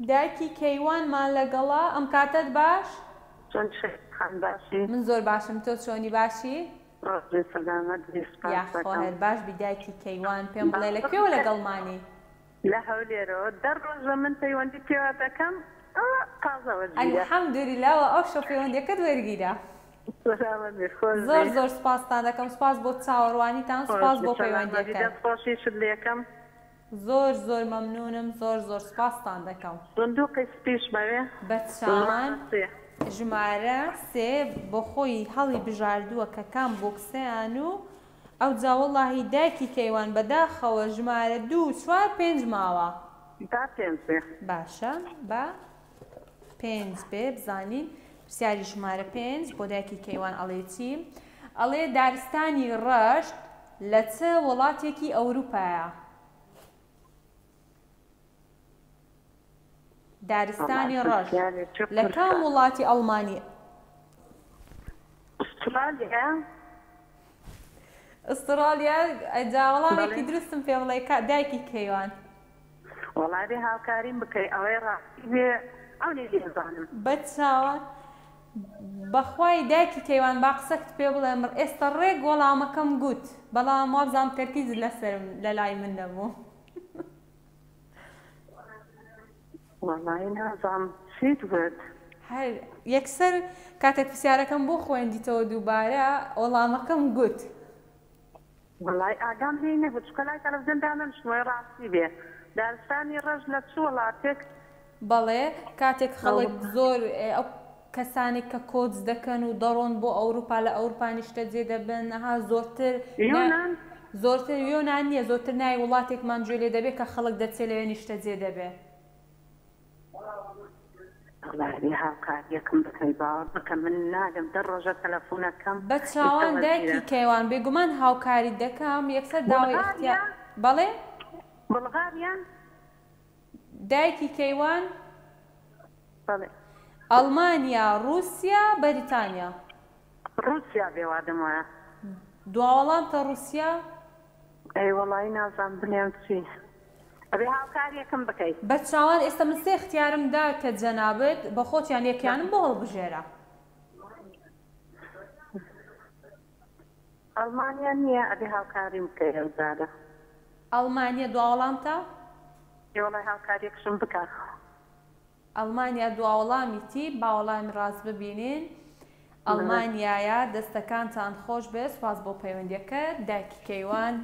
دایکی کەیوانمان لەگەڵە ئەم کاتەت باش؟ چۆن شەهید خان باشی؟ من زۆر باشم تۆ چۆنی باشی؟ ڕۆژی سەلامەت بی سوپاس یاخوا دەکەم. هەر باش بی دایکی کەیوان پێم بڵێ لە کوێوە لەگەڵمانی؟ لە هەولێرەوە دە ڕۆژە من پەیوەندی پێوە دەکەم ئەوە تازە وەرگیرا. الحمدللە وە ئەوشەو پەیوەندیەکەت وەرگیرا. سەلامەت بی خۆش زۆر بی. زۆر سوپاستان دەکەم سوپاس بۆ چاوەڕوانیتان خۆش سوپاس بی بۆ سەلامەت بی پەیوەندیەکەت. دەست خۆشیشت لێکەم. زۆر زۆر مەمنونم زۆر زۆر سوپاستان دەکەم. سندوقی سپیش مەوێ بەچاوان ژمارە سێ. ژمارە سێ بۆخۆی هەڵی بژاردووە کە کام بۆکسەیان و ئەوجا وەڵاهی دایکی کەیوان بەداخەوە ژمارە دوو چوار پێنج ماوە. با پێنج بێ. باشە با پێنج بێ بزانین پرسیاری ژمارە پێنج بۆ دایکی کەیوان ئەڵێ چی؟ ئەڵێ دارستانی ڕەشت لە چ وڵاتێکی ئەوروپایە؟ دارستانی ڕەش لە کام وڵاتی ئەڵمانی؟ ئوسترالیا. ئوسترالیا ئەجا وەڵامێکی دروستم پێ بڵێ دایکی کەیوان. وەڵا بێ هاوکاریم بکەی ئەوەی ڕاستی بێ ئەونەی لێزانم. بەچاوان بەخوای دایکی کەیوان با قسەکت پێ بڵێم ئێستا ڕێک وەڵامەکەم گوت بەڵام وابزانم تەرکیزت لەسەرم لەلای من نەبوو. وەڵایی نازانم چیت وت. هەر یەکسەر کاتێک پرسیارەکەم بۆ خوێندیتەوە دووبارە وەڵامەکەم گوت. وەڵای ئاگام لێی نەبوو چونکە لای تەلەفزیۆن دانەنیشتم ئەوەی ڕاستی بێ دارستانی ڕەش لە چ وڵاتێک؟ بەڵێ کاتێک خەڵک زۆر ئەو کەسانێک کە کۆچ دەکەن و دەڕۆن بۆ ئەوروپا لە ئەوروپا نیشتەجێ دەبن ها زۆرتر یۆنان؟ زۆرتر یۆنان نییە زۆرتر ناوی وڵاتێکمان گوێ لێ دەبێ کە خەڵک دەچێ لەوێ نیشتەجێ دەبێ. وەڵا ئەبێ هاوکاریەکم بکەی باوەڕ بکە من ناگەم دە ڕۆژە تەلەفونەکەم بە ئیستا چاوان دایکی وەرگیرا. کەیوان بێگومان هاوکاریت دەکەم یەکسەر داوای بوڵغاریا؟ ئیختیا بەڵێ؟ بوڵغاریا؟ دایکی کەیوان؟ بەڵێ. ئەڵمانیا، ڕوسیا، بەریتانیا. ڕوسیا بێ وادەم وایە. دوا وەڵامتە ڕوسیا؟ ئەی وەڵایی نازانم بلێم چی ئەبێ هاوکاریەکم بکەی. بەچاوان ئێستا من سێ اختیارم دا کە جەنابت بەخۆت یان یەکیانم بۆ هەڵبژێرە. ئەڵمانیا نییە ئەبێ هاوکاریم بکەی ئەوجارە. ئەڵمانیا دوا وەڵامتە؟ ئێ وەڵای هاوکاریەکشم بکە. ئەڵمانیا دوا وەڵامیتی با وەڵامی ڕاست ببینین ئەڵمانیایە دەستەکانتان خۆش بێت سوپاس بۆ پەیوەندیەکەت دایکی کەیوان.